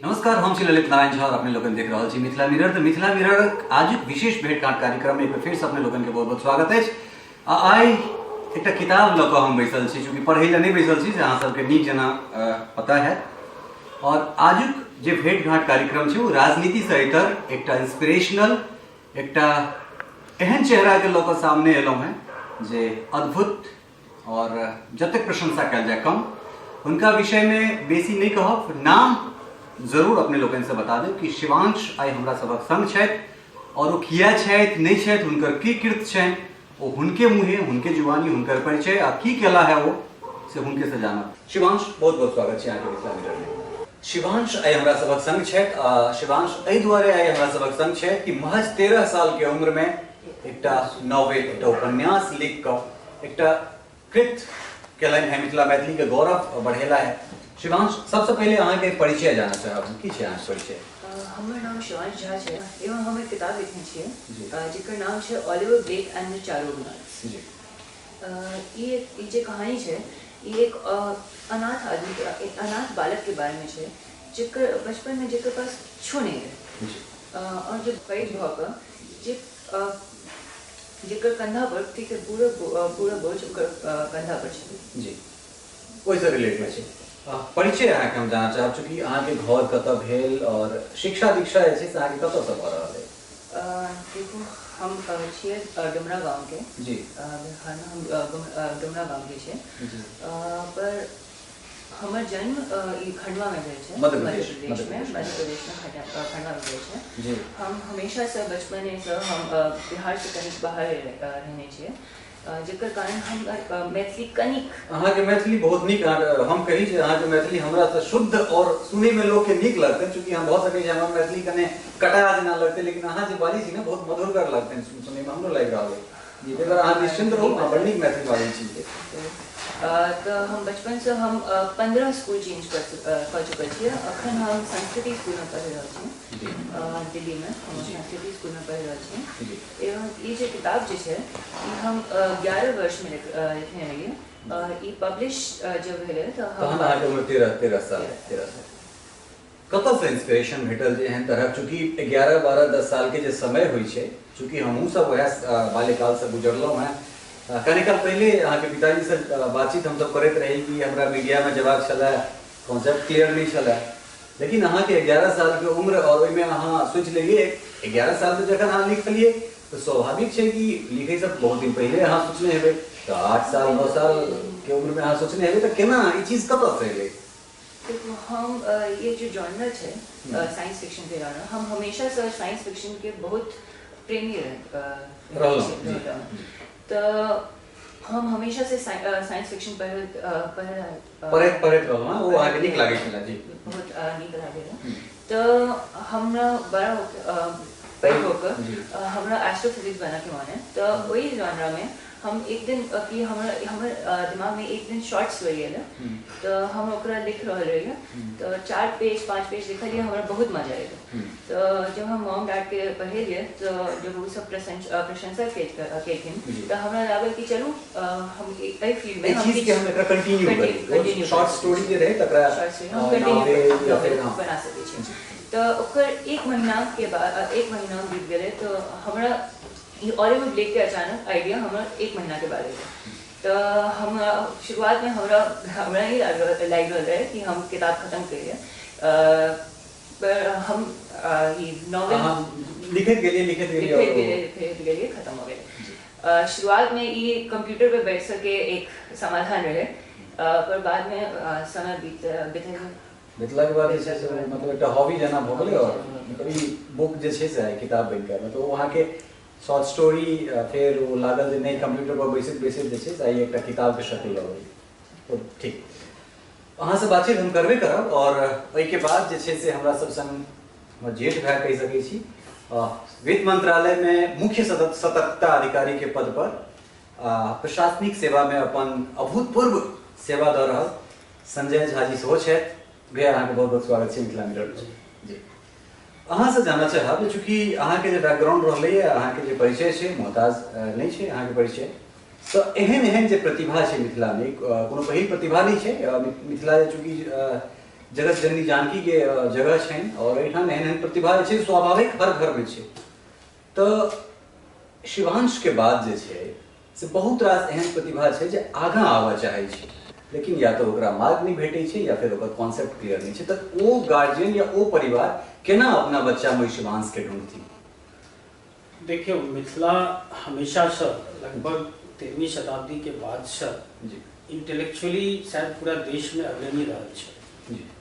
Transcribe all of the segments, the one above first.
नमस्कार, हम छी ललित नारायण झा और अपने लोगन देख रहल छी मिथिला मिरर। तऽ मिथिला मिरर आजुक विशेष भेंटघाट कार्यक्रम में एक बेर फेर से अपने लोगन के बहुत बहुत स्वागत अछि। आ आइ एकटा किताब लऽ कऽ हम बैसल छी, चूँकि पढ़ै लए नहि बैसल छी, से अहाँ सबके नीक जेना पता है। और आजुक जे भेंटघाट कार्यक्रम छै ओ राजनीति से इतर एकटा इंस्पिरेशनल एकटा एहन चेहरा के लऽ कऽ सामने एलहुँ हेँ जे अद्भुत और जतेक प्रशंसा कयल जाय कम। हुनका विषय में बेसी नहीं कहब, नाम जरूर अपने लोकनि से बता देब कि शिवांश आइ हमरा सबक संग छथि और ओ किया छथि नहीं छथि, हुनकर की कृत्य छनि, ओ हुनके मुँहे हुनके जुबानी हुनकर परिचय आ की केला है ओ से हुनके से जानब। शिवांश, बहुत बहुत स्वागत छै अहाँके मिथिला मिरर में। शिवांश आइ हमरा सबक संग छथि आ शिवांश एहि दुआरे आइ हमरा सबक संग छथि कि महज 13 साल के उम्र में एकटा नॉवेल, एकटा उपन्यास लिख कऽ एकटा कृत केलनि है, मिथिला मैथिली के गौरव बढ़ेला है। शिवांश, सबसे पहिले अहाँके परिचय जानऽ चाहब, की छै अहाँके परिचय? हमर नाम शिवांश झा छै एवं हम एक किताब लिखने छियै जेकर नाम छै ऑलिवर ब्लेक एंड the चारो गुनास। ई जे कहानी छै ई एक अनाथ आदमी, एक अनाथ बालक के बारे में छै जेकर बचपन में जेकर पास किछो नहीं रहै और जे पैघ भऽ कऽ जे जेकर कंधा पर ठीक है पूरा पूरा बोझ ओकर कंधा पर छै। जी, ओहिसँ रिलेटेड छै। परिचय अहाँके हम जानऽ चाहब, चूँकि अहाँके घर कतऽ भेल और शिक्षा दीक्षा जे छै से अहाँके कतऽसँ भऽ रहल अइ? देखू, हम छियै डुमरा गाँवके। बिहारमे हम डुमरा गाँवके छियै, पर हमर जन्म ई खंडवामे भेल छै, मध्य प्रदेश में, मध्य प्रदेशमे खंडवामे भेल छै। हम हमेशासँ बचपनेसँ हम बिहारसँ कनिक बाहर रहने छियै, जेकर कारण हम मैथिली कनिक अहाँके मैथिली बहुत नीक, हम कही जे अहाँके मैथिली हमरा से शुद्ध और सुनै में लोग के नीक लगतै, चूँकि हम भऽ सकै छै हमरा मैथिली कने कटा जेना लगतै, लेकिन अहाँ जे बाजै छी ने बहुत मधुरगर लगतै सुनैमे, हमरो लागि रहल अइ। जी, ताहि दुआरे अहाँ निश्चिन्त रहू, अहाँ बड़ नीक मैथिली बाजै छी। तऽ हम बचपनसँ हम 15 स्कूल चेंज कऽ चुकल छियै। अखन हम संस्कृति स्कूलमे पढ़ि रहल छी, दिल्लीमे हम संस्कृति स्कूलमे पढ़ि रहल छी। एवं ई जे किताब जे छै ई हम 11 वर्षमे लिखने रहियै। ई पब्लिश जब भेलै तऽ तहन अहाँके उम्र 13 साल, 13 साल। कतऽसँ इंस्पिरेशन भेटल जे एहन तरहक, चूँकि 11 12 10 सालके जे समय होइ छै, चूँकि हमहूँ सब वएह बाल्यकालसँ गुजरलहुँ हेँ। कने काल पहिले अहाँके पिताजीसँ बातचीत हमसब करैत रही कि हमरा मीडियामे जेबाक छलै, कॉन्सेप्ट क्लियर नहि छलै, लेकिन अहाँके 11 सालके उम्र और ओहिमे अहाँ सोचि लेलियै, 11 सालमे जखन अहाँ लिखलियै तऽ स्वाभाविक छै कि लिखैसँ बहुत दिन पहिले अहाँ सोचने हेबै, तऽ 8 साल 9 सालके उम्रमे अहाँ सोचने हेबै, तऽ केना ई चीज कतऽसँ एलै? देखू, हम ये जो जॉनर छै साइंस फिक्शन के जॉनर, हम हमेशा से साइंस फिक्शन के बहुत प्रेमी रह रहलहुँ। तऽ हम हमेशा से साइंस फिक्शन पढ़ैत पढ़ैत रहलहुँ, ओ अहाँके नीक लागै छलै? जी, बहुत नीक लागै रहै। तऽ हमरा बड़ा पैघ होकर हमरा एस्ट्रोफिजिक्स बनऽके मन है, तऽ ओहि जॉनरामे हम एक दिन कि हमरा हमर दिमागमे एक दिन शॉर्ट स्टोरी एलै, तऽ हम ओकरा लिख रहल रहियै, तऽ 4 पेज 5 पेज लिखलियै, हमरा बहुत मजा एलै। तऽ जब हम मॉम डैडके पढ़ेलियै तऽ जब ओ सब प्रशंसा केलखिन तऽ हमरा लागल कि चलू हम एहि फील्डमे हम चीज के हम एकरा कंटिन्यू करी, शॉर्ट स्टोरी जे रहै तकरा हम कंटिन्यू बना सकै छी। तऽ ओकर 1 महीना के बाद, 1 महीना बीत गेलै, तऽ हमरा ई ऑलिवर ब्लेक के अचानक आइडिया हमरा 1 महीना के बाद एलै। तऽ हमरा शुरुआतमे हमरा हमरा नहि लागि रहल रहै कि हम किताब खत्म करियै, पर हम ई नॉवेल लिखैत गेलियै, लिखैत गेलियै, लिखैत गेलियै, लिखैत गेलियै, खत्म हो गेलै। शुरुआतमे ई कंप्यूटर पे बैठ सके एक समाधान रहे, पर बादमे समय बीत बितलाके बाद जे छै से मतलब एकटा हॉबी जेना भऽ गेलै और मतलब ई बुक जे छै से किताब बनि कऽ, मतलब ओ अहाँके शॉर्ट स्टोरी, फेर ओ लागल जे नहि कंप्यूटर पर बैसैत बैसैत जे छै से आइ एकटा किताबके शक्ल लऽ गेलै। ठीक, अहाँसँ बातचीत हम करबे करब और ओहिके बाद जे छै से हमरा सब संग हमर जेठ भाय कहि सकै छी, वित्त मंत्रालयमे मुख्य सतर्कता अधिकारी के पद पर प्रशासनिक सेवामे अपन अभूतपूर्व सेवा दऽ रहल संजय झा जी सेहो छथि। भैया, अहाँके बहुत बहुत स्वागत छै मिथिला मिरर। जी, अहाँसँ जानऽ चाहब, चूँकि अहाँके जे बैकग्राउंड रहलैए, अहाँके जे परिचय छै, मोहताज नहि छै अहाँके परिचय, तऽ एहन एहन जे प्रतिभा छै मिथिलामे, कोनो पहिल प्रतिभा नहि छै मिथिला जे चूँकि जगत जननी जानकी के जगह छनि और एहिठाम एहन एहन प्रतिभा जे छै स्वाभाविक हर घर में छै। तऽ शिवांश के बाद जे छै से बहुत रास एहन प्रतिभा छै जे आगाँ आबऽ चाहै छै, लेकिन या तऽ ओकरा मार्ग नहि भेटै छै या फेर ओकर कॉन्सेप्ट क्लियर नहि छै। तऽ ओ गार्जियन या ओ परिवार केना अपना बच्चामे शिवांशके ढूंढथिन? देखियौ, मिथिला हमेशासँ लगभग 13वीं शताब्दीके बादसँ इंटेलेक्चुअली शायद पूरा देशमे अग्रणी रहल छै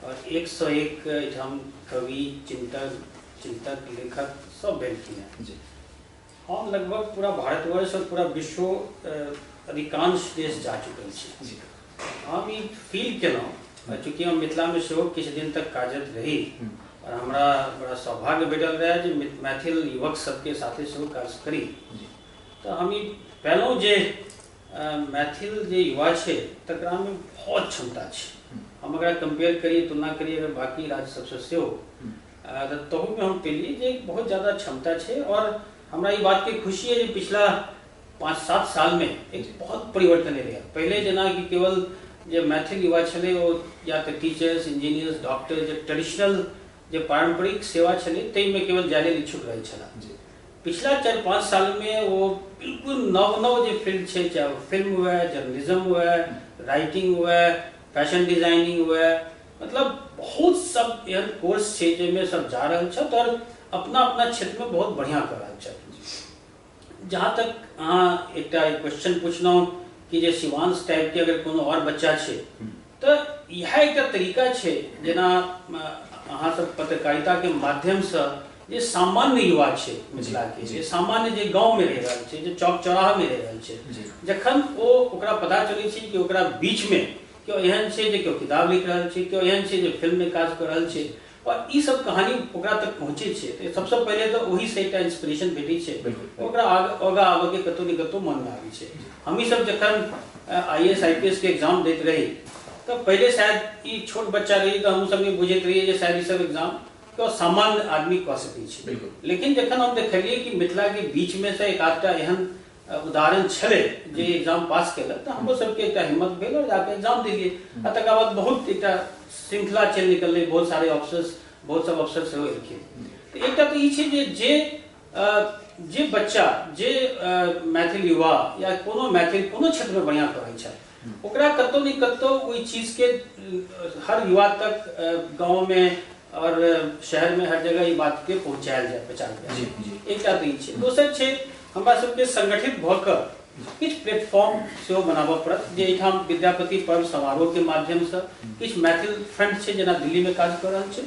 और एक सँ एक एहिठाम कवि, चिंतक, लेखक सब भेलखिन हेँ। हम लगभग पूरा भारतवर्ष और पूरा विश्व अधिकांश देश जा चुकल छी। हम ई फील केलहुँ, चूँकि हम मिथिलामे सेहो किछु दिन तक कार्यरत रही और हमरा बड़ा सौभाग्य भेटल रहै जे मैथिल युवक सबके साथे सेहो कार्य करी। तऽ हम ई पयलहुँ जे मैथिल जे युवा छै तकरामे बहुत क्षमता छै। हम अगर कंपेयर करिए, तुलना करिए अगर बाकी राज्य सबसँ सेहो, तऽ तहूमे हम पेलिए जे बहुत ज़्यादा क्षमता छै। और हमरा ई बातके खुशी है जे पिछला 5-7 सालमे एक बहुत परिवर्तन एलै। पहिले जेना कि केवल जे मैथिल युवा छलै ओ या तऽ टीचर्स, इंजीनियर्स, डॉक्टर, जे ट्रेडिशनल जे पारंपरिक सेवा छलै ताहिमे केवल जाय लेल इच्छुक रहै छलाह। पिछला 4-5 सालमे ओ बिल्कुल नव नव जे फील्ड छै, चाहे ओ फिल्म हुए, जर्नलिज्म हुए, राइटिंग हुए, फैशन डिजाइनिंग हुए, मतलब बहुत सब एहन कोर्स छै जाहिमे सब जा रहल छथि और अपना अपना क्षेत्रमे बहुत बढ़िआँ कऽ रहल छथि। जहाँ तक अहाँ एकटा क्वेश्चन पुछलहुँ कि जे शिवांश टाइपके अगर कोनो और बच्चा छै, तऽ इएह एकटा तरीका छै जेना अहाँ सब पत्रकारिताके माध्यमसँ जे सामान्य युवा छै मिथिलाके, जे सामान्य जे गाँवमे रहि रहल छै, जे चौक चौराहामे रहि रहल छै, जखन ओ ओकरा पता चलै छै कि ओकरा बीचमे केओ एहन छै जे केओ किताब लिख रहल छै, केओ एहन छै जे फिल्ममे काज कऽ रहल छै और ई सब कहानी ओकरा तक पहुँचै छै, तऽ सबसँ पहिले तऽ ओहिसँ एकटा इंस्पिरेशन भेटै छै, ओकरा आगाँ आबऽके कतहु ने कतहु मनमे आबै छै। हमही सब जखन IAS IPS के एग्जाम दैत रही तऽ पहिले शायद ई छोट बच्चा रही तऽ हमहूँ सब नहि बुझैत रहियै जे शायद ई सब एग्जाम केओ सामान्य आदमी कऽ सकै छै। लेकिन जखन हम देखलियै कि मिथिलाके बीचमे से एक आधटा एहन उदाहरण छलै जे एग्जाम पास केलक, तऽ हमरो सबके एकटा हिम्मत भेल और जाके एग्जाम देलियै। आ तकर बाद बहुत एकटा श्रृंखला चलि निकललै, बहुत सारे ऑफिसर्स, बहुत सब अफसर सेहो एलखिन। तऽ एकटा तऽ ई छै जे जे बच्चा, जे मैथिल युवा या कोनो मैथिल कोनो क्षेत्रमे बढ़िआँ करै छथि, ओकरा कतहु ने कतहु ओहि चीजके हर युवा तक गाँवमे और शहरमे हर जगह ई बातके पहुँचायल जाय, प्रचार कयल जाय। एकटा तऽ ई छै। दोसर छै हमरा सबके संगठित भऽ कऽ किछु प्लेटफॉर्म सेहो बनाबऽ पड़त, जे एहिठाम विद्यापति पर्व समारोहके माध्यमसँ किछु मैथिल फ्रंट छै जेना दिल्लीमे काज कऽ रहल छै,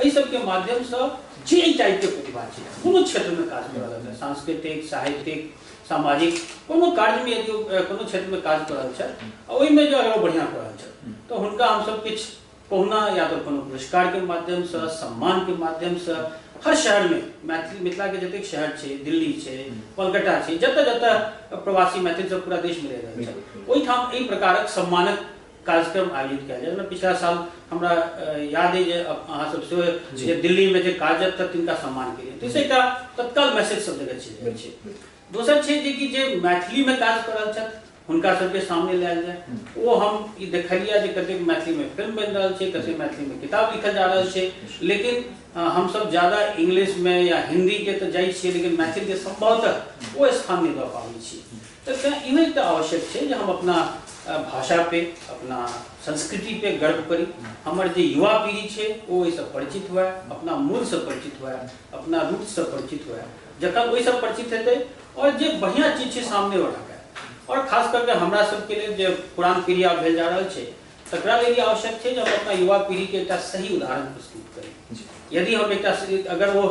एहि सबके माध्यमसँ जे एहि टाइपके प्रतिभा छै कोनो क्षेत्रमे काज कऽ रहल छै, सांस्कृतिक, साहित्यिक, सामाजिक कोनो कार्यमे यदि कोनो क्षेत्रमे काज कऽ रहल छथि ओहिमे जे अगर ओ बढ़िआँ कऽ रहल छथि तऽ हुनका हमसब किछु कहुना या तऽ कोनो पुरस्कारके माध्यमसँ, सम्मानके माध्यमसँ हर शहरमे मैथिल मिथिलाके जतेक शहर छै, दिल्ली छै, कोलकाता छै, जतऽ जतऽ प्रवासी मैथिल सब पूरा देशमे रहि रहल छै, ओहिठाम एहि प्रकारक सम्मानक कार्यक्रम आयोजित कयल जाय। जेना पिछला साल हमरा याद अइ जे अहाँ सब सेहो जे दिल्लीमे जे कार्यरत छथि तिनका सम्मान केलियै, तऽ एकटा तत्काल मैसेज सब जगह चलि जाइ छै। दोसर छै जे कि जे मैथिलीमे काज कऽ रहल छथि हुनका सबके सामने लायल जाय। ओ हम ई देखलियै जे कतेक मैथिलीमे फिल्म बनि रहल छै, कतेक मैथिलीमे किताब लिखल जा रहल छै, लेकिन हमसब ज़्यादा इंग्लिशमे या हिन्दीके तऽ जाइ छियै, लेकिन मैथिलके सम्भवतः ओ स्थान नहि दऽ पाबै छी। तऽ तेँ इहो एकटा आवश्यक छै जे हम अपना भाषा पे, अपना संस्कृति पे गर्व करी। हमर जे युवा पीढ़ी छै ओ ओहिसँ परिचित हुए, अपना मूलसँ परिचित हुए, अपना रूटसँ परिचित हुए। जखन ओहिसँ परिचित हेतै और जे बढ़िआँ चीज छै सामने ओ राखै। और खास करके हमरा सबके लेल जे पुरान पीढ़ी आब भेल जा रहल छै तकरा लेल आवश्यक छै जे हम अपना युवा पीढ़ीके एकटा सही उदाहरण प्रस्तुत करी। यदि हम एकटा अगर वो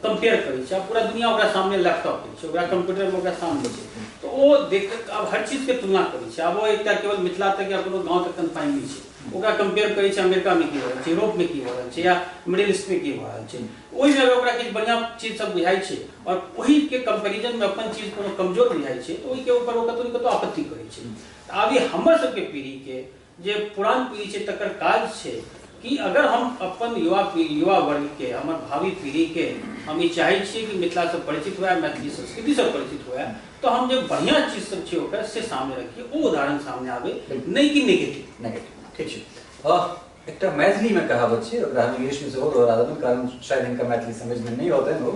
कंपेयर करै छै, पूरा दुनिया ओकरा सामने लैपटॉप छै, ओकरा कंप्यूटरमे ओकरा सामने छै, तऽ ओ देख आब हर चीजके तुलना करै छै। आब ओ एकटा केवल मिथिला तक या कोनो गाँव तक कन्फाइन नहि छै, ओकरा कंपेयर करै छै अमेरिकामे की भऽ रहल छै, यूरोपमे की भऽ रहल छै या मिडिल ईस्टमे की भऽ रहल छै। ओहिमे अगर ओकरा किछु बढ़िआँ चीज सब बुझाइ छै और ओहिके कंपेरिजनमे अपन चीज कोनो कमजोर बुझाइ छै तऽ ओहिके ऊपर ओ कतहु ने कतहु आपत्ति करै छै। तऽ आब ई हमर सबके पीढ़ीके जे पुरान पीढ़ी छै तकर काज छै कि अगर हम अपन युवा वर्गके, हमर भावी पीढ़ीके हम ई चाहै छियै कि मिथिलासँ परिचित हुए, मैथिली संस्कृतिसँ परिचित हुए, तऽ हम जे बढ़िआँ चीज सब छै ओकर से सामने रखिए, ओ उदाहरण सामने आबै, नहि कि नेगेटिव। नेगेटिव ठीक छै। एकटा मैथिलीमे कहावत छै, ओकरा हम इंग्लिशमे सेहो दोहरा देलहुँ, कारण शायद हिनका मैथिली समझमे नहि औतनि ओ,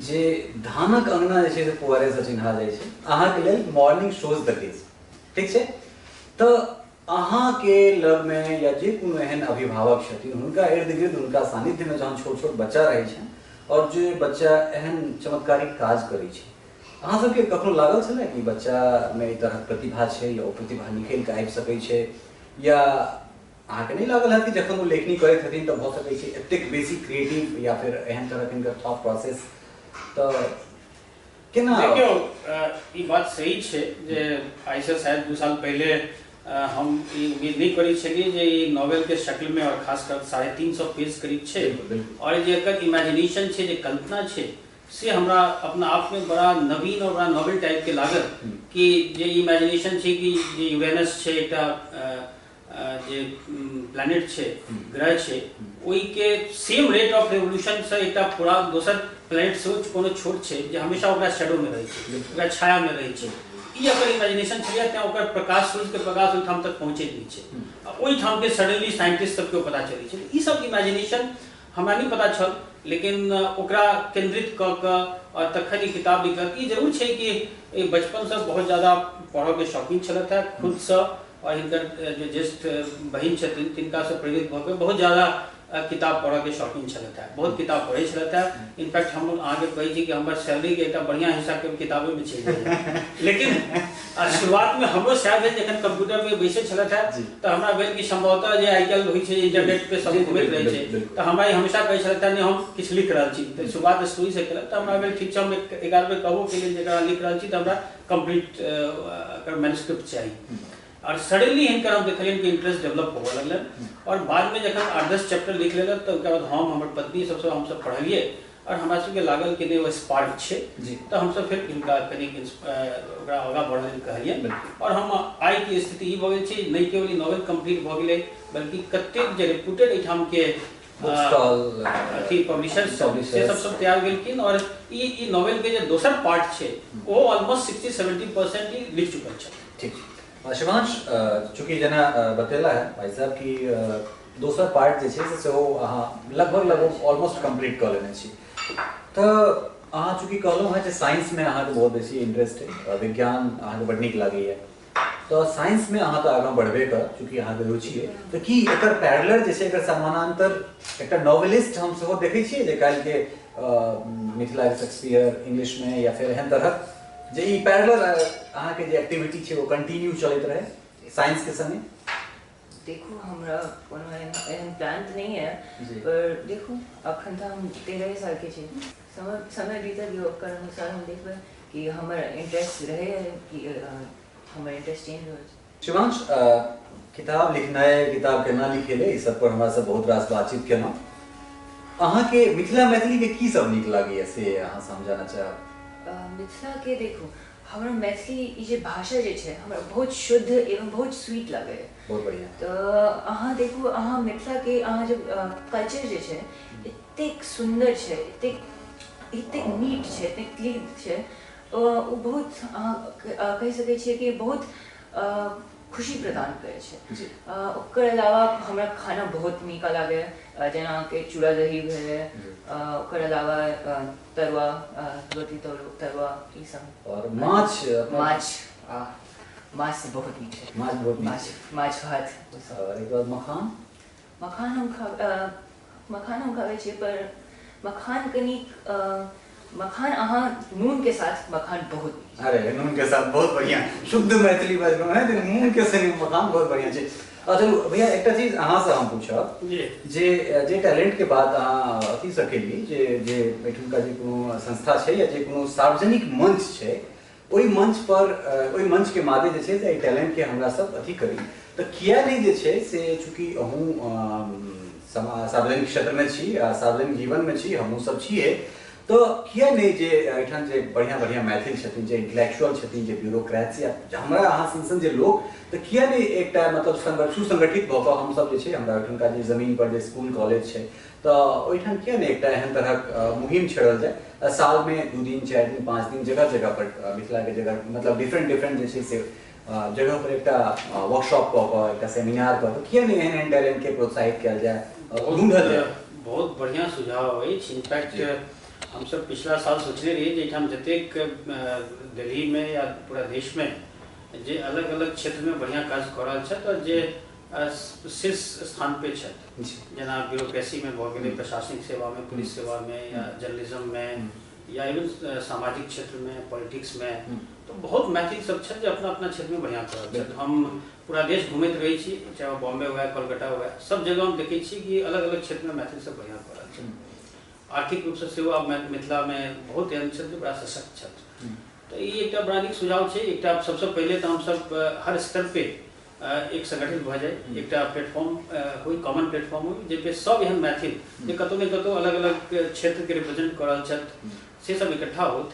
जे धानक अंगना जे छै से पुआरेसँ चिन्हा जाइ छै। अहाँके लेल मॉर्निंग शोज द डेज, ठीक छै? तऽ अहाँके लगमे या जे कोनो एहन अभिभावक छथिन, हुनका इर्द गिर्द, हुनका सानिध्यमे जहन छोट छोट बच्चा रहै छनि और जे बच्चा एहन चमत्कारिक काज करै छै, अहाँ सबके कखनो लागल छलै कि बच्चामे एहि तरहक प्रतिभा छै या ओ प्रतिभा निकलि कऽ आबि सकै छै? या अहाँके नहि लागल हैत कि जखन ओ लेखनी करैत हेथिन तऽ भऽ सकै छै एतेक बेसी क्रिएटिव या फेर एहन तरहक हिनकर थॉट प्रोसेस, तऽ केना? देखियौ, ई बात सही छै जे आइसँ शायद 2 साल पहिले हम ई उम्मीद नहि करै छलियै जे ई नॉवेलके शक्लमे, और खासकर 350 पेज करीब छै, और जे एकर इमेजिनेशन छै, जे कल्पना छै, से हमरा अपना आपमे बड़ा नवीन और बड़ा नॉवेल टाइपके लागल कि जे इमेजिनेशन छै कि जे यूरेनस छै, एकटा जे प्लैनेट छै, ग्रह छै, ओहिके सेम रेट ऑफ रेवोल्यूशनसँ एकटा पूरा दोसर प्लैनेट सेहो कोनो छोट छै जे हमेशा ओकरा शेडोमे रहै छै, ओकरा छायामे रहै छै। ई ओकर इमेजिनेशन छलैए, तेँ ओकर प्रकाश, सूर्यके प्रकाश ओहिठाम तक पहुँचैत नहि छै, आ ओहिठामके सडनली साइंटिस्ट सबके पता चलै छै। ई सब इमेजिनेशन हमरा नहि पता छल, लेकिन ओकरा केंद्रित कऽ कऽ और तखन ई किताब लिखल। ई जरूर छै कि बचपनसँ बहुत ज़्यादा पढ़ऽके शौकीन छलथि हेँ खुदसँ, और हिनकर जे ज्येष्ठ बहिन छथिन तिनकासँ प्रेरित भऽ कऽ बहुत ज़्यादा किताब पढ़ऽके शौकीन छलथि हेँ, बहुत किताब पढ़ै छलथि हेँ। इनफैक्ट हम अहाँके कहै छी कि हमर सैलरीके एकटा बढ़िआँ हिस्साके किताबेमे चलि जाइए। लेकिन शुरुआतमे हमरो सएह भेल, जखन कम्प्यूटरमे बैसै छलथि हेँ तऽ हमरा भेल कि सम्भवतः जे आइ काल्हि होइ छै इंटरनेट पे सब घुमैत रहै छै, तऽ हमरा ई हमेशा कहै छलथि हेँ, नहि हम किछु लिख रहल छी। तऽ शुरुआत स्टोरीसँ केलक, तऽ हमरा भेल ठीक छै, हम एक आध बेर कहबो केलियै जकरा लिख रहल छी तऽ हमरा कम्प्लीट एकर मैन्युस्क्रिप्ट चाही। और सडनली हिनकर हम देखलियनि कि इंटरेस्ट डेवलप होबऽ लगलनि, और बादमे जखन 8-10 चैप्टर लिख लेलक तऽ ओकर बाद हम, हमर पत्नी सबसँ हमसब पढ़लियै और हमरा सबके लागल कि नहि ओ स्पार्क छै, तऽ हमसब फेर हिनका कनिक ओकरा आगाँ बढ़ै लेल कहलियनि। और हम आइके स्थिति ई भऽ गेल छै, नहि केवल ई नॉवेल कम्प्लीट भऽ गेलै, बल्कि कतेक जे रेप्यूटेड एहिठामके अथी पब्लिशर सब से सब सब तैयार भेलखिन, और ई नॉवेलके जे दोसर पार्ट छै ओ ऑलमोस्ट 60-70% ही लिख चुकल छथि। ठीक छै शिवांश, चूँकि जेना बतेला है भाई साहब कि दोसर पार्ट जे छै से सेहो अहाँ लगभग ऑलमोस्ट कम्प्लीट कऽ लेने छी, तऽ अहाँ चूँकि कहलहुँ हेँ जे साइंसमे अहाँके बहुत बेसी इंटरेस्ट है, विज्ञान अहाँके बड नीक लागैए, तऽ साइंसमे अहाँ तऽ आगाँ बढ़बे करब चूँकि अहाँके रुचि अइ, तऽ की एकर पैरेलल जे छै, एकर समानान्तर एकटा नॉवेलिस्ट हम सेहो देखै छियै जे काल्हिके मिथिला शेक्सपियर इंग्लिशमे या फेर एहन तरहक जे ई पैरेलल अहाँके जे एक्टिविटी छै ओ कंटिन्यू चलैत रहै साइंसके संगे? देखू, हमरा कोनो एहन प्लान तऽ नहि है, पर देखू अखन तऽ हम 13 साल के छी, समय बीतल गेल ओकर अनुसार हम देखबै कि हमर इंटरेस्ट रहै कि हमर इंटरेस्ट चेंज हो। शिवांश, किताब लिखनाइ, किताब केना लिखेलै, ई सब पर हमरा सब बहुत रास बातचीत केलहुँ। अहाँके मिथिला मैथिलीके की सब नीक लागैए से अहाँ समझाना चाहब? मिथिला के देखू, हमरा मैथिली ई जे भाषा जे छै हमरा बहुत शुद्ध एवं बहुत स्वीट लागैए। बहुत बढ़िया। तऽ अहाँ देखू, अहाँ मिथिला के अहाँ जे कल्चर जे छै एतेक सुन्दर छै, एतेक नीट छै, एतेक क्लीन छै, ओ बहुत अहाँ कहि सकै छियै कि बहुत खुशी प्रदान करै छै। ओकर अलावा हमरा खाना बहुत नीक लागैए, जेना अहाँके चूड़ा दही भेलै, ओकर अलावा तरुआ, रोटी तरुआ, ई सब। और माछ? माछ, माछ बहुत नीक छै। माछ बहुत नीक छै। माछ भात। और एक बाद मखान? मखान हम खाबै छियै, पर मखान कनिक, मखान अहाँ नून के साथ मखान बहुत। अरे नून के साथ बहुत बढ़िया, शुद्ध मैथिली बजलहुँ हेँ, नून के संग मखान बहुत बढ़िया छै। चलू भैया, एकटा चीज अहाँसँ हम पूछब जे जे टैलेंट के बात अहाँ अथीसँ केलियै, जे जे एहिठुनका जे कोनो संस्था छै या जे कोनो सार्वजनिक मंच छै, ओहि मंच पर, ओहि मंच के मादे जे छै से एहि टैलेंट के हमरा सब अथी करी, तऽ किया नहि जे छै से, चूँकि अहूँ सार्वजनिक क्षेत्रमे छी आ सार्वजनिक जीवनमे छी, हमहूँ सब छियै, तऽ किया नहि जे एहिठाम जे बढ़िआँ बढ़िआँ मैथिल छथिन, जे इंटेलेक्चुअल छथिन, जे ब्यूरोक्रेट्स या हमरा अहाँ सन सन जे लोक, तऽ किया नहि एकटा मतलब सुसंगठित भऽ कऽ हमसब जे छै, हमरा ओहिठुनका जे जमीन पर जे स्कूल कॉलेज छै, तऽ ओहिठाम किया नहि एकटा एहन तरहक मुहिम छेड़ल जाय, सालमे 2 दिन 4 दिन 5 दिन जगह जगह पर मिथिलाके जगह मतलब डिफरेंट डिफरेंट जे छै से जगह पर एकटा वर्कशॉप कऽ कऽ एकटा सेमिनार कऽ कऽ किया नहि एहन एहन टैलेंट के प्रोत्साहित कयल जाय, ढूंढल जाय। बहुत बढ़िया सुझाव अछि। इनफैक्ट हमसब पिछला साल सोचने रहियै जे एहिठाम जतेक दिल्लीमे या पूरा देशमे जे अलग अलग क्षेत्रमे बढ़िया काज कऽ रहल छथि और जे शीर्ष स्थान पे छथि, जेना ब्यूरोक्रेसीमे भऽ गेलै, प्रशासनिक सेवामे, पुलिस सेवामे या जर्नलिज्ममे या इवन सामाजिक क्षेत्रमे, पॉलिटिक्समे, तऽ बहुत मैथिल सब छथि जे अपना अपना क्षेत्रमे बढ़िआँ कऽ रहल छथि। हम पूरा देश घुमैत रहै छी, चाहे ओ बॉम्बे हुए, कोलकाता हुए, सब जगह हम देखै छी कि अलग अलग क्षेत्रमे मैथिल सब बढ़िआँ कऽ रहल छथि। आर्थिक रूपसँ सेहो आब मिथिलामे बहुत एहन छथि जे बड़ा सशक्त छथि। तऽ ई एकटा बड़ा नीक सुझाव छै। एकटा सबसँ पहिले तऽ हमसब हर स्तर पे एक संगठित भऽ जाय, एकटा प्लेटफॉर्म होइ, कॉमन प्लेटफॉर्म होइ, जाहिपर सब एहन मैथिल जे कतहु ने कतहु अलग अलग क्षेत्रके रिप्रेजेंट कऽ रहल छथि से सब इकट्ठा होत।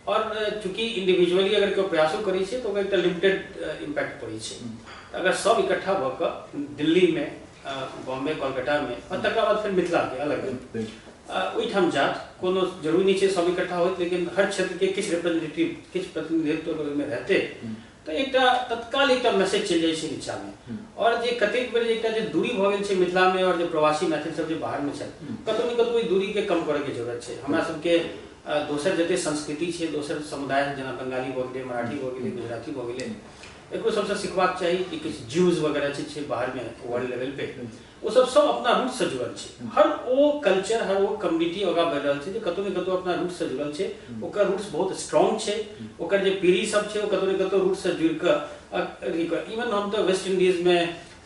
और चूँकि इंडिविजुअली अगर केओ प्रयासो करै छै तऽ ओकर एकटा लिमिटेड इम्पैक्ट पड़ै छै। तऽ अगर सब इकट्ठा भऽ कऽ दिल्लीमे, बॉम्बे, कोलकातामे और तकरा बाद फेर मिथिलाके अलग ओहिठाम जात, कोनो जरूरी नहि छै सब इकट्ठा होत, लेकिन हर क्षेत्रके किछु रिप्रेजेंटेटिव, किछु प्रतिनिधित्व अगर ओहिमे रहतै तऽ एकटा तत्काल एकटा मैसेज चलि जाइ छै नीचाँमे। और जे कतेक बेर एकटा जे दूरी भऽ गेल छै मिथिलामे और जे प्रवासी मैथिल सब जे बाहरमे छथि, कतहु ने कतहु ओहि दूरीके कम करैके जरूरत छै। हमरा सबके दोसर जते संस्कृति छै, दोसर समुदाय जेना बंगाली भऽ गेलै, मराठी भऽ गेलै, गुजराती भऽ गेलै, एकरो सबसँ सिखबाक चाही कि किछु ज्यूज वगैरह छै बाहरमे वर्ल्ड लेवल पे, ओ सब सब अपना रूटसँ जुड़ल छै। हर ओ कल्चर, हर ओ कम्युनिटी आगाँ बढ़ि रहल छै जे कतहु ने कतहु अपना रूटसँ जुड़ल छै, ओकर रूट्स बहुत स्ट्रॉन्ग छै, ओकर जे पीढ़ी सब छै ओ कतहु ने कतहु रूटसँ जुड़ि कऽ, इवन हम तऽ वेस्ट इंडीजमे,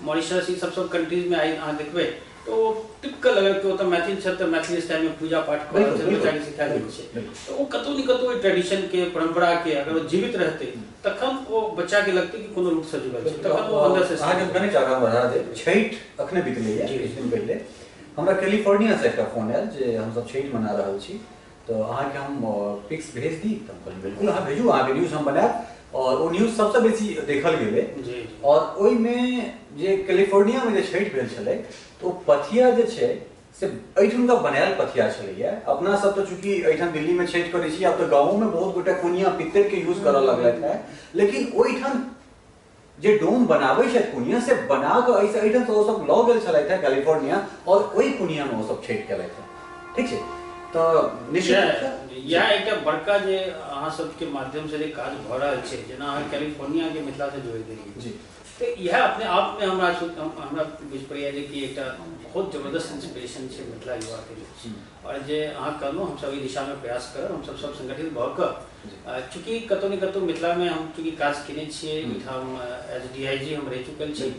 मॉरिशस, ई सब सब कंट्रीजमे आइ अहाँ देखबै तऽ ओ टिपिकल अगर केओ ओतऽ मैथिल छथि तऽ मैथिली स्टाइलमे पूजा पाठ कऽ रहल छथि, बच्चाके सिखायल जाइ छै। तऽ ओ कतहु ने कतहु ओहि ट्रेडिशनके, परम्पराके अगर ओ जीवित रहतै तखन ओ बच्चाके लगतै कि कोनो रूटसँ जुड़ल छै, तखन ओ अन्दरसँ। अहाँके कनि आगाँ बढ़ा देब, छठि अखने बितलैए, किछु दिन पहिले हमरा कैलिफोर्नियासँ एकटा फोन आयल जे हमसब छठि मना रहल छी तऽ अहाँके हम पिक्स भेज दी। तऽ हम कहलियै बिल्कुल अहाँ भेजू, अहाँके न्यूज़ हम बनायब। और ओ न्यूज़ सबसँ बेसी देखल गेलै। और ओहिमे जे कैलिफोर्नियामे जे छठि भेल छलै तऽ ओ पथिया जे छै से एहिठुनका बनायल पथिया छलैया। अपना सब तऽ चूँकि एहिठाम दिल्लीमे छठि करै छी, आब तऽ गाँवोमे बहुत गोटा कोनिया पित्तरके यूज करऽ लगलथि हेँ, लेकिन ओहिठाम जे डोम बनाबै छथि कुनिया से बना कऽ एहिसँ एहिठामसँ ओ सब लऽ गेल छलथि हेँ कैलिफोर्निया और ओहि कुनियामे ओ सब छठि केलथि हेँ। ठीक छै, तऽ निश्चित इएह एकटा बड़का जे अहाँ सबके माध्यमसँ जे काज भऽ रहल छै, जेना अहाँ कैलिफोर्नियाके मिथिलासँ जोड़ि देलियै जी, तऽ इएह अपने आपमे हमरा हमरा बुझि पड़ैए जे कि एकटा बहुत जबरदस्त इंस्पिरेशन छै मिथिला युवाके लेल। और जे अहाँ कहलहुँ हमसब एहि दिशामे प्रयास करब, हमसब सब संगठित भऽ कऽ, चूँकि कतहु ने कतहु मिथिलामे हम चूँकि काज केने छियै, एहिठाम एज डी I जी हम रहि चुकल छी,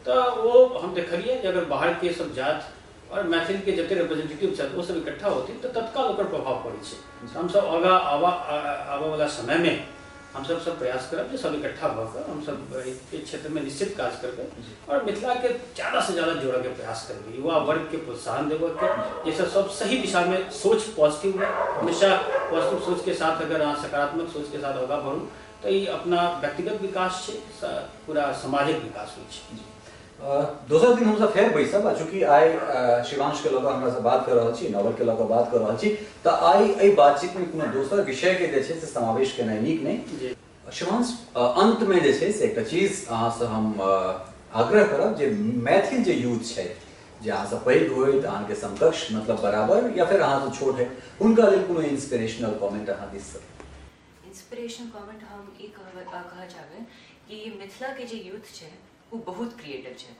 तऽ ओ हम देखलियै जे अगर बाहरके सब जात और मैथिलके जते रिप्रेजेंटेटिव छथि ओ सब इकट्ठा होथिन तऽ तत्काल ओकर प्रभाव पड़ै छै। हमसब आगाँ आबऽवला समयमे हमसब सब प्रयास करब जे सब इकट्ठा भऽ कऽ हमसब एहि क्षेत्रमे निश्चित काज करबै और मिथिलाके ज़्यादा से ज़्यादा जोड़ऽके प्रयास करबै, युवा वर्गके प्रोत्साहन देबऽके, जाहिसँ सब सही दिशामे सोच पॉजिटिव हुए। हमेशा पॉजिटिव सोचके साथ अगर अहाँ सकारात्मक सोचके साथ आगाँ बढ़ू तऽ ई अपना व्यक्तिगत विकास छै, पूरा समाजक विकास होइ छै। दोसर दिन हमसब फेर बैसब, आ चूँकि आइ शिवांशके लऽ कऽ हमरासँ बात कऽ रहल छी, नॉवलके लऽ कऽ बात कऽ रहल छी, तऽ आइ एहि बातचीतमे कोनो दोसर विषयके जे छै से समावेश केनाइ नीक नहि। शिवांश, अन्तमे जे छै से एकटा चीज अहाँसँ हम आग्रह करब जे मैथिल जे यूथ छथि, जे अहाँसँ पैघ होइत, अहाँके समकक्ष मतलब बराबर या फेर अहाँसँ छोट होइत, हुनका लेल कोनो इंस्पिरेशनल कमेंट अहाँ दिससँ। इंस्पिरेशनल कमेंट हम ई कहऽ चाहबै कि मिथिलाके जे यूथ छै ओ बहुत क्रिएटिव छै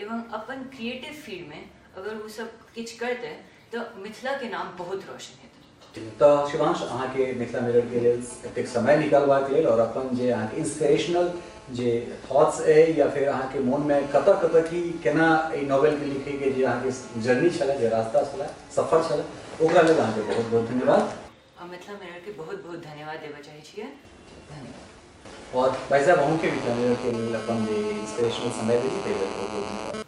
एवं अपन क्रिएटिव फील्डमे अगर ओ सब किछु करतै तऽ मिथिलाके नाम बहुत रोशन हेतै। तऽ शिवांश, अहाँके मिथिला मिररके लेल एतेक समय निकालबाक लेल और अपन जे अहाँके इंस्पिरेशनल जे थॉट्स अइ या फेर अहाँके मोनमे कतऽ कतऽ की केना एहि नॉवेलके लिखैके जे अहाँके जर्नी छलै, जे रास्ता छलै, सफर छलै, ओकरा लेल अहाँके बहुत बहुत धन्यवाद। हम मिथिला मिररके बहुत बहुत धन्यवाद देबऽ चाहै छियै। धन्यवाद। और भाई साहब, अहूँके मिथिला मिररके लेल अपन जे इंस्पिरेशनल समय देलियै ताहि लेल बहुत बहुत धन्यवाद।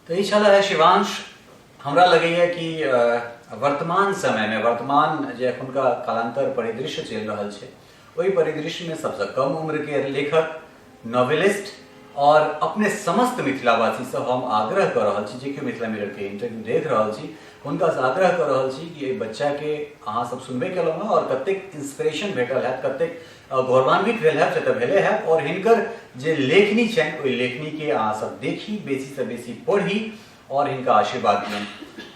तऽ ई छलै है शिवांश। हमरा लगैए कि वर्तमान समयमे, वर्तमान जे एखुनका कालांतर परिदृश्य चलि रहल छै, ओहि परिदृश्यमे सबसँ कम उम्रके लेखक, नॉवेलिस्ट और अपने समस्त मिथिलावासी से हम आग्रह कऽ रहल छी, जे केओ मिथिला मिरर के इंटरव्यू देख रहल छी हुनका से आग्रह कऽ रहल छी कि एहि बच्चा के अहाँ सब सुनबे केलहुँ हँ और कतेक इंस्पिरेशन भेटल हैत, कतेक गौरवान्वित भेल हैत, से तऽ भेले हैत। और हिनकर जे लेखनी छनि ओहि लेखनी के अहाँ सब देखी, बेसी से बेसी पढ़ी और हिनका आशीर्वाद दियनि।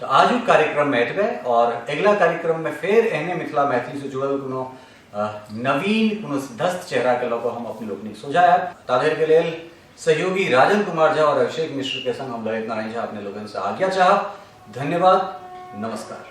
तऽ आजुक कार्यक्रम में एतबे, और अगिला कार्यक्रम में फेर एहने मिथिला मैथिली से जुड़ल कोनो नवीन कोनो सिद्धस्त चेहरा के लऽ कऽ हम अपने लोकनिक सोझा आयब। ताधरि के लेल सहयोगी राजन कुमार झा और अभिषेक मिश्र के संग हम ललित नारायण झा अपने लोगन से आज्ञा चाहब। धन्यवाद, नमस्कार।